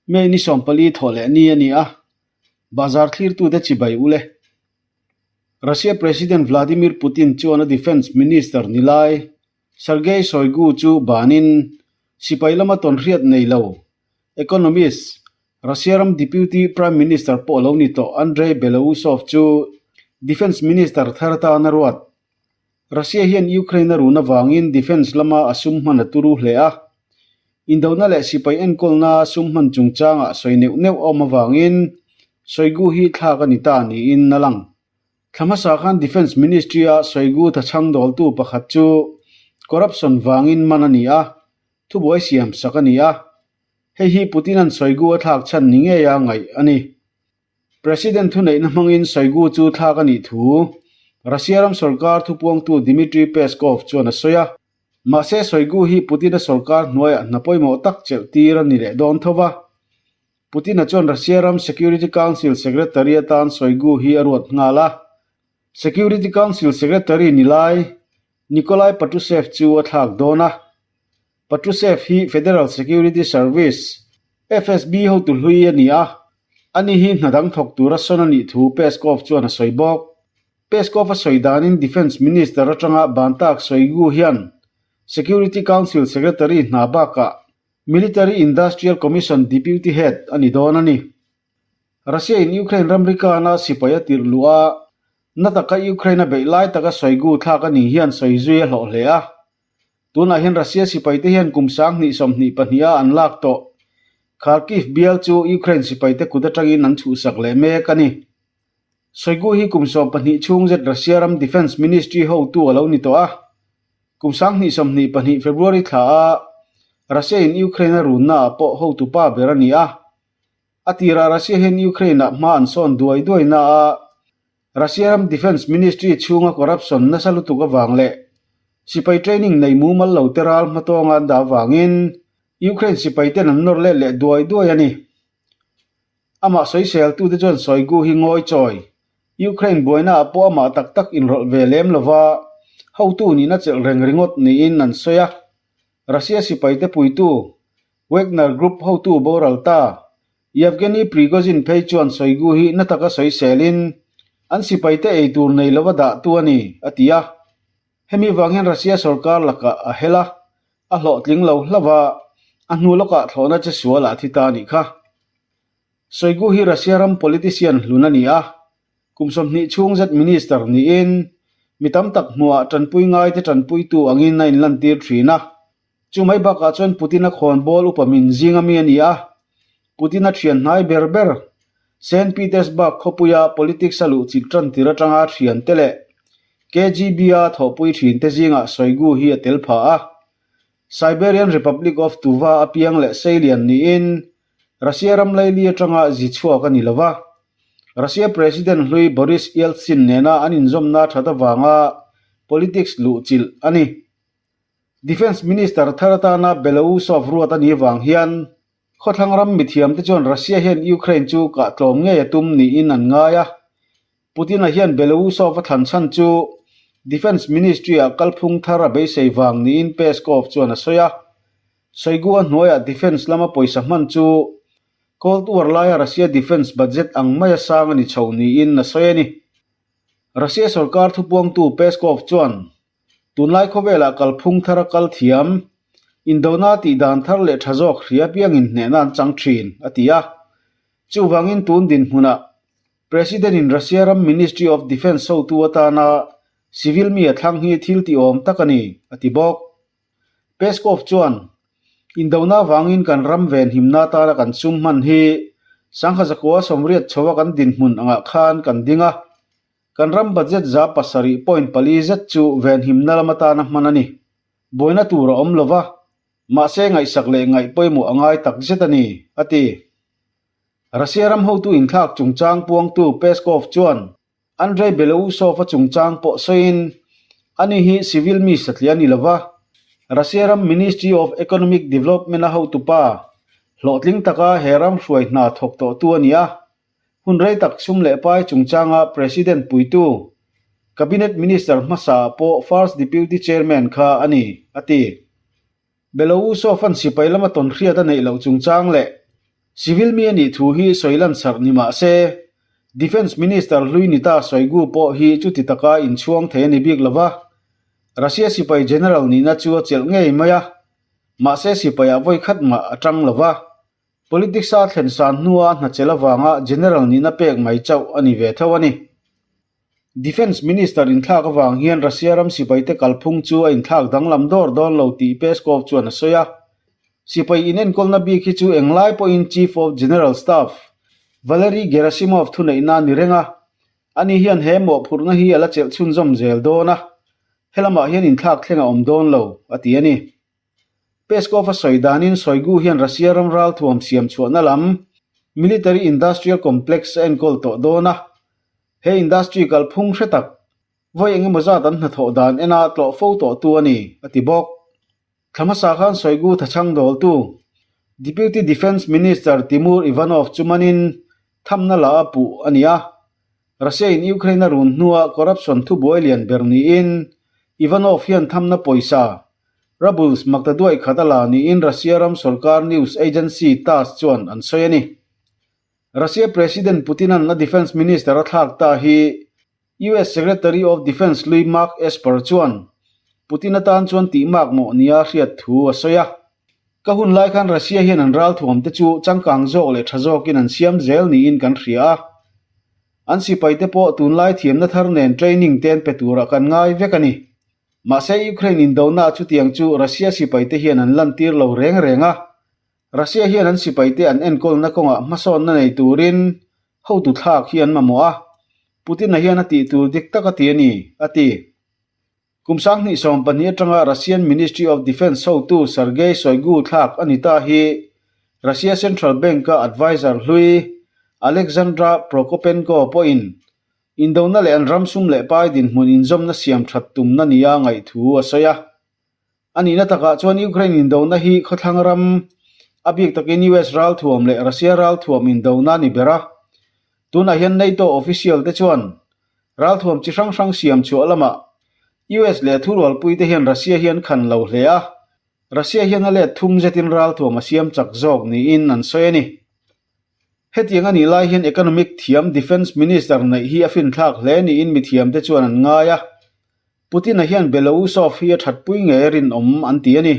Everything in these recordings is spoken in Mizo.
May ni 14 thawh leh ni a ni a, Bazar thlirtute chibai ule. Russia President Vladimir Putin chuan a Defence Minister ni lai Sergei Shoigu chu banin sipai lama tawnhriat nei lo economist, Russia ram Deputy Prime Minister pawh lo ni tawh Andrei Belousov chu Defence Minister thar atan a ruat. Russia hian Ukraine a run avangin defence lama a sum hman a turu hle a. Indona leh sipai enkawlna sum hman chungchangah sawi neuh neuh a awm avangin Shoigu hi thlak a ni ta niin a lang. Thla hmasa khan Defence Ministry-a Shoigu thachhang dawltu pakhat chu corruption vangin man a ni a, thubuai siam sak a ni a. Hei hi Putin-a'n Shoigu a thlak chhan ni ngeia ngaih a ni. President thuneihna hmangin Shoigu chu thlak a nih thu Russia ram sorkar thupuangtu Dmitry Peskov chuan a sawi a. Mahse Shoigu hi Putin-a sorkar hnuaiah hna pawimawh tak chelh tir a ni leh dawn tho va. Putin-a chuan Russia ram Security Council Secretary atan Shoigu hi a ruat nghal a. Security Council Secretary ni lai Nikolai Patrushev chu a thlak dawn a. Patrushev hi Federal Security Service, FSB, hotu hlui a ni a, ani hi hna dang thawk tura sawn a nih thu Peskov chuan a sawi bawk. Peskov a sawi danin Defence Minister atanga Bantak Shoigu hian Security Council Secretary hna bakah Military Industrial Commission Deputy Head a ni dawn a ni. Russia in Ukraine ramri kana sipai a tirh luh a, na taka Ukraine a beih lai taka Shoigu thlak a nih hian sawi zui a hlawh hle a. Tunah hian Russia sipaite hian kum 2022 a an lak tawh Kharkiv bial chu Ukraine sipaite kut atangin an chhuhsak leh mek a ni. Shoigu hi kum 12 chhung zet Russia ram Defence Ministry hotu a lo ni tawh a. Kum 2022 February thla a Russia in Ukraine a runna ah pawh hotu pa ber a ni a. A tirah Russia hian Ukraine ah hma an sawn duai duai na a, Russia ram Defence Ministry chhunga corruption nasa lutuk avang leh sipai training nei mumal lo te ral hmatawnga an dah avangin Ukraine sipai ten an nawr let leh duai duai a ni. Amah sawiseltute chuan Shoigu hi ngawi chawi Ukraine buaina ah pawh amah tak tak inrawlh ve lem lova hotu nihna chelh reng ringawt niin an sawi a. Russia sipaite puitu Wagner Group hotu boral ta Yevgeny Prigozhin phei chuan Shoigu hi na taka sawiselin an sipaite ei tur nei lova dahtu a ni, a ti a. Hemi vang hian Russia sorkar lakah a hel a, a hlawhtling lo hlauh a, a hnu lawkah thlawhna che sual ah thi ta a nih kha. Shoigu hi Russia ram politician hlun a ni a, kum 20 chhung zet minister niin mi tam tak hmuhah tanpui ngaite tanpuitu angin a inlantir thin a. Chu mai bakah chuan Putin-a khawnbawl upa min zing ami a ni a, Putin-a thian hnai ber ber Saint Petersburg khawpuia politics a luh chilh tan tir atanga thiante leh KGB-a thawhpui thinte zingah Shoigu hi a tel pha a. Siberian Republic of Tuva a piang leh seilian niin Russia ram laili atanga zi chhuak a ni lo va. Russia President hlui Boris Yeltsin nena an inzawmna that avanga politics luh chilh a ni. Defence Minister thar atana Belousov ruat a nih vang hian khawthlang ram mithiamte chuan Russia hian Ukraine chu kah tlawm ngei a tum niin an ngai a. Putin-a hian Belousov a thlan chhan chu Defence Ministry-ah kalphung thar a beisei vang niin Peskov chuan a sawi a. Shoigu-a hnuaiah defence lama pawisa hman chu Cold War laia Russia defence budget ang maia sang a ni chho niin a sawi a ni. Russia sorkar thupuangtu Peskov chuan Tunlai khawvelah kalphung thar a kal thiam, indona tih dan thar leh tha zawk hria piangin hnehna an chang thin, a ti a. Chuvangin tun dinhmunah President-in Russia ram Ministry of Defence hotu atana civil mi a thlang hi thil tihawm tak a ni, a ti bawk. Peskov chuan, Indona avangin kan ram venhimna atana kan sum hman hi sangha zakua 80 chhoa kan dinhmun angah khan kan ding a, Kan ram budget 7.4 zet chu venhimna lam atana hman a ni. Buaina tur a awm lo va, mahse ngaihsak leh ngaih pawimawh a ngai tak zet a ni, a ti. Russia ram hotu inthlak chungchang puangtu Peskov chuan Andrei Belousov-a chungchang pawh sawiin, Ani hi civil mi satliah a ni lo va, Russia ram Ministry of Economic Development-a hotupa, hlawhtling taka he ram hruai hna thawk tawhtu a ni a, Hun rei tak sum leh pai chungchanga President puitu, Cabinet Minister hmasa pawh First Deputy Chairman kha a ni, a ti. Belousov-a'n sipai lama tawnhriat a neih loh chungchang leh Civil mi a nih thu hi sawi lansarh ni mah se, Defence Minister hlui ni ta Shoigu pawh hi chuti taka inchhuang thei a ni bik lo va, Russia sipai General nihna chu a chelh ngei mai a, mahse sipaiah vawi khat mah a tang lo va. Politics-a thlen san hnua hna chelh avanga General nihna pek mai chauh a ni ve tho a ni. Defence Minister inthlak avang hian Russia ram sipaite kalphung chu a inthlak danglam dawr dawn lo tih Peskov chuan a sawi a. Sipai inenkawlna bik hi chu englai pawhin Chief of General Staff, Valery Gerasimov thuneihna a ni reng a. Ani hian he mawhphurhna hi a la chelh chhunzawm zel dawn a, helamah hian inthlak thleng a awm dawn lo, a ti a ni. Peskov a sawi danin Shoigu hian Russia ram ralthuam siam chhuahna lam Military Industrial Complex a enkawl tawh dawn a, he industry kalphung hre tak vawi eng emaw zat an hnathawh dan ena tlawh fo tawhtu a ni, a ti bawk. Thla hmasa khan Shoigu thachhang dawltu Deputy Defence Minister Timur Ivanov chu manin thamna la a puh a ni a, Russia in Ukraine a run hnua corruption thubuai lian ber niin Ivanov hian thamna pawisa Rubles makta duai khat a la niin Russia ram sorkar news agency Tass chuan an sawi a ni. Russia President Putin-a'n a defence minister a thlak ta hi US Secretary of Defence Louis Mark Esper chuan Putin atan chuan tihmak mawh nia hriat thu a sawi a. Ka hun lai khan Russia hian an ralthuam te chu changkang zawk leh tha zawkin an siam zel niin kan hria a. An sipaite pawh tunlai thiamna thar nen training te an pe turah kan ngai vek a ni. Mahse Ukraine indona chutiang chu Russia sipaite hian an lantir lo reng reng a, Russia hian an sipaite an enkawlna kawngah hmasawnna nei turin hotu thlak hi an mamawh a, Putin-a hian a tih tur dik tak a ti a ni, a ti. Kum 2012 atanga Russian Ministry of Defence hotu Sergei Shoigu thlak a ni ta hi Russia Central Bank-a adviser hlui Alexandra Prokopenko pawhin Indona leh an ram sum leh pai dinhmun inzawmna siam that tumna nia ngaihthu a sawi a. A nihna takah chuan Ukraine indona hi khawthlang ram, a bik takin US ralthuam leh Russia ralthuam indona a ni ber a. Tunah hian NATO official te chuan ralthuam chi hrang hrang siam chhuah lamah US leh thurualpuite hian Russia hi an khan lo hle a, Russia hian a let thum zetin ralthuam a siam chak zawk niin an sawi a ni. Hetiang a nih lai hian economic thiam Defence Minister neih hi a finthlak hle niin mithiamte chuan an ngai a, Putin-a hian Belousov hi a thatpui ngei a rinawm an ti a ni.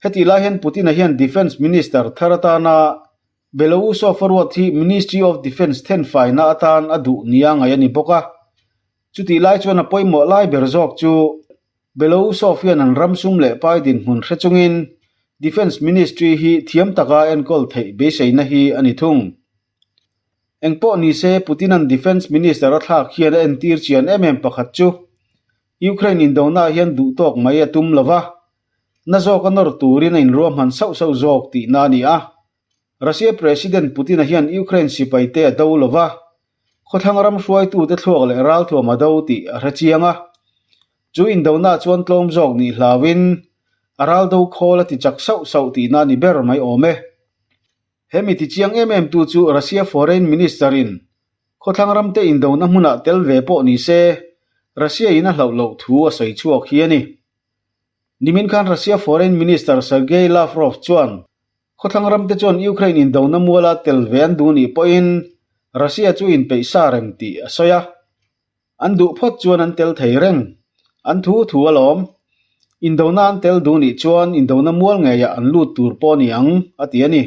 Hetih lai hian Putin-a hian Defence Minister thar atana Belousov a ruat hi Ministry of Defence thenfaina atan a duh nia ngaih a ni bawk a. Chutih lai chuan a pawimawh lai ber zawk chu Belousov hian an ram sum leh pai dinhmun hre chungin Defence Ministry hi thiam taka enkawl theih beiseina hi a ni thung. Engpawh ni se, Putin-a'n Defence Minister a thlak hian a entir chian em em pakhat chu Ukraine indonaah hian duhtawk mai a tum lo va, na zawka nawr turin a inruahman sauh sauh zawk tihna a ni a. Russia President Putin-a hian Ukraine sipaite a do lo va, khawthlang ram hruaitute thluak leh ralthuam a do tih a hre chiang a. Chu indonaah chuan tlawm zawk nih hlauin a ral do khawl a ti chak sauh sauh tihna a ni ber mai awm e. He mi ti chiang em em tu chu Russia Foreign Minister-in khawthlang ramte indona hmunah tel ve pawh ni se Russia-in a hlauh loh thu a sawi chhuak hi a ni. Nimin khan Russia Foreign Minister Sergei Lavrov chuan Khawthlang ramte chuan Ukraine indona muala tel ve an duh nih pawhin Russia chu inpeih sa reng tih a sawi a. An duh phawt chuan an tel thei reng. An thu thu alawm. Indona an tel duh nih chuan indona mual ngeiah an lut tur pawh a ni ang, a ti a ni.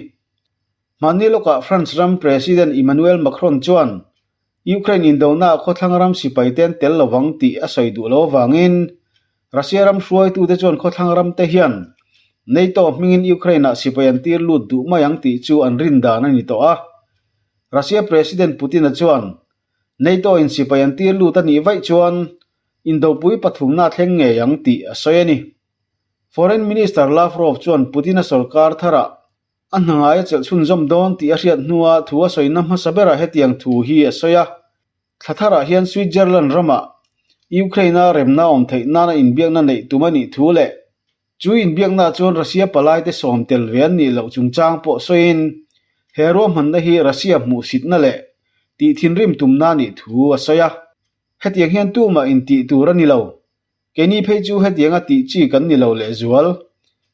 Hmanni lawkah France ram President Emmanuel Macron chuan Ukraine indonaah khawthlang ram sipaite an tel lovang tih a sawi duh lo avangin Russia ram hruaitute chuan khawthlang ramte hian NATO hmingin Ukraine-ah sipai an tir lut duh mai ang tih chu an rin dan a ni tawh a. Russia President Putin-a chuan NATO-in sipai an tir lut a nih vaih chuan indopui pathumna a thleng ngei ang tih a sawi a ni. Foreign Minister Lavrov chuan Putin-a sorkar tharah A hna ngai a chelh chhunzawm dawn tih a hriat hnua thu a sawina hmasa berah hetiang thu hi a sawi a. Thla tharah hian Switzerland ramah Ukraine-a remna awm theih nana inbiakna neih tum a nih thu leh chu inbiaknaah chuan Russia palaite sawm tel ve an nih loh chungchang pawh sawiin he ruahmanna hi Russia hmuhsitna leh tih thinrim tumna a nih thu a sawi a. Hetiang hian tumah intih tur a ni lo. Keini phei chu hetianga tih chi kan ni lo lehzual.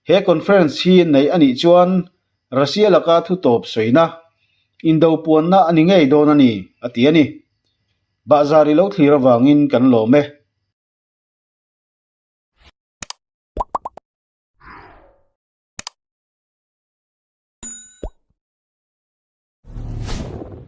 He conference hi neih a nih chuan Russia laka thu tawp sawina, indo puanna a ni ngei dawn a ni, a ti a ni. Bahzar i lo thlir avangin kan lawm e.